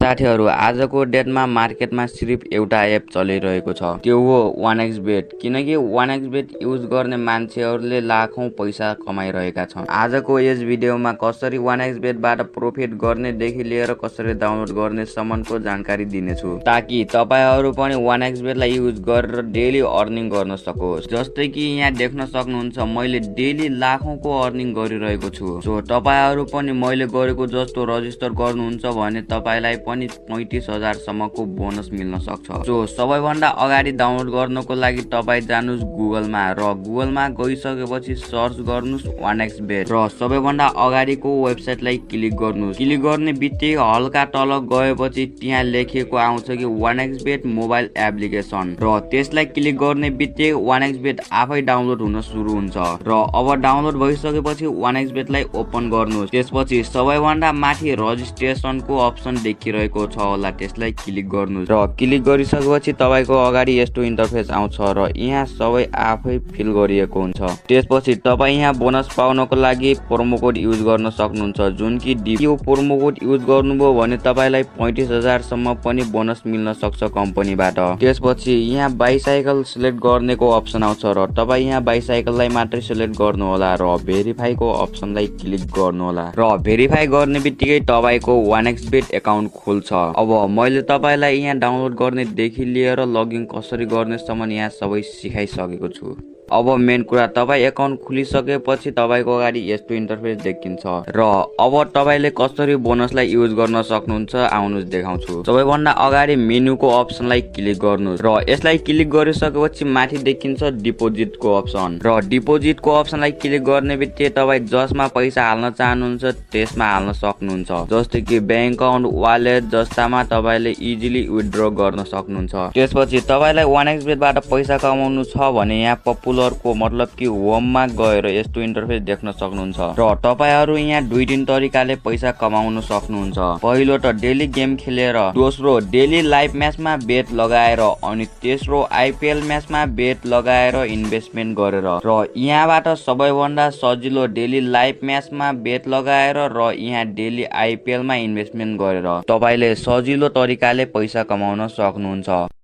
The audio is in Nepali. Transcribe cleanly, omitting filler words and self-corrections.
साथीहरु आजको डेटमा मार्केटमा सिर्फ एउटा एप चलिरहेको छ, त्यो हो 1xbet। किनकि 1xbet युज गर्ने मान्छेहरुले लाखौं पैसा कमाइरहेका छन्। आजको यस भिडियोमा कसरी 1xbet बाट प्रॉफिट गर्ने देखि लिएर कसरी डाउनलोड गर्ने सम्मको जानकारी दिनेछु, ताकि तपाईहरु पनि 1xbet लाई युज गरेर डेली अर्निङ गर्न सकोस्। जस्तै कि यहाँ देख्न सक्नुहुन्छ मैले डेली लाखौंको अर्निङ गरिरहेको छु। सो तपाईहरु पनि मैले गरेको जस्तो रजिस्टर गर्नुहुन्छ भने तपाईलाई पनि 35,000 सम्मको बोनस मिल्न सक्छ। सो सबैभन्दा अगाडि डाउनलोड गर्नको लागि तपाई जानुस् गुगलमा र गुगलमा गइसकेपछि सर्च गर्नुस् 1xbet र सबैभन्दा अगाडिको वेबसाइटलाई क्लिक गर्नुस्। क्लिक गर्ने बित्तिकै हल्का तल गएपछि त्यहाँ लेखिएको आउँछ कि 1xbet मोबाइल एप्लिकेसन र त्यसलाई क्लिक गर्ने बित्तिकै 1xbet आफै डाउनलोड हुन सुरु हुन्छ र अब डाउनलोड भइसकेपछि 1xbet लाई ओपन गर्नुस्। त्यसपछि सबैभन्दा माथि रजिस्ट्रेसनको अप्सन देखिरहेको छ होला, त्यसलाई क्लिक गर्नुस् र क्लिक गरिसकेपछि तपाईको अगाडि यस्तो इन्टरफेस आउँछ र यहाँ सबै आफै फिल गरिएको हुन्छ। त्यसपछि तपाई यहाँ बोनस पाउनको लागि प्रोमो कोड युज गर्न सक्नुहुन्छ, जुन कि यो प्रोमो कोड युज गर्नुभयो भने तपाईलाई 35,000 सम्म पनि बोनस मिल्न सक्छ कम्पनीबाट। त्यसपछि यहाँ बाइसाइकल सिलेक्ट गर्नेको अप्सन आउँछ र तपाई यहाँ बाइसाइकललाई मात्रै सिलेक्ट गर्नु होला र भेरिफाई को अप्सनलाई क्लिक गर्नु होला र भेरिफाई गर्ने बित्तिकै तपाईको 1xbet अकाउन्ट खुल्छ। अब मैले तपाईलाई यहाँ डाउनलोड गर्ने देखि लिएर लगइन कसरी गर्ने सम्म यहाँ सबै सिकाइसकेको छु। अब मेन कुरा, तपाई अकाउन्ट खुलिसकेपछि तपाईको अगाडि यस्तो इन्टरफेस देखिन्छ र अब तपाईले कसरी बोनसलाई युज गर्न सक्नुहुन्छ आउनुस् देखाउँछु। सबैभन्दा अगाडि मेनुको अप्सनलाई क्लिक गर्नुस् र यसलाई क्लिक गरिसकेपछि माथि देखिन्छ डिपोजिटको अप्सन र डिपोजिटको अप्सनलाई क्लिक गर्ने बित्तिकै तपाई जसमा पैसा हाल्न चाहनुहुन्छ त्यसमा हाल्न सक्नुहुन्छ। जस्तै कि बैंक अकाउन्ट, वालेट जस्तामा तपाईले इजिली विथड्र गर्न सक्नुहुन्छ। त्यसपछि तपाईलाई 1xbet बाट पैसा कमाउनु छ भने यहाँ पपुलर को मतलब कि होममा गएर यस्तो इन्टरफेस देख्न सक्नुहुन्छ र तपाईहरु यहाँ दुई तीन तरिकाले पैसा कमाउन सक्नुहुन्छ। पहिलो त डेली गेम खेलेर, दोस्रो डेली लाइभ म्याचमा बेट लगाएर, अनि तेस्रो आइपीएल म्याचमा बेट लगाएर इन्भेस्टमेन्ट गरेर र यहाँबाट सबैभन्दा सजिलो डेली लाइभ म्याचमा बेट लगाएर र यहाँ डेली आइपीएल मा इन्भेस्टमेन्ट गरेर तपाईले सजिलो तरिकाले पैसा कमाउन सक्नुहुन्छ।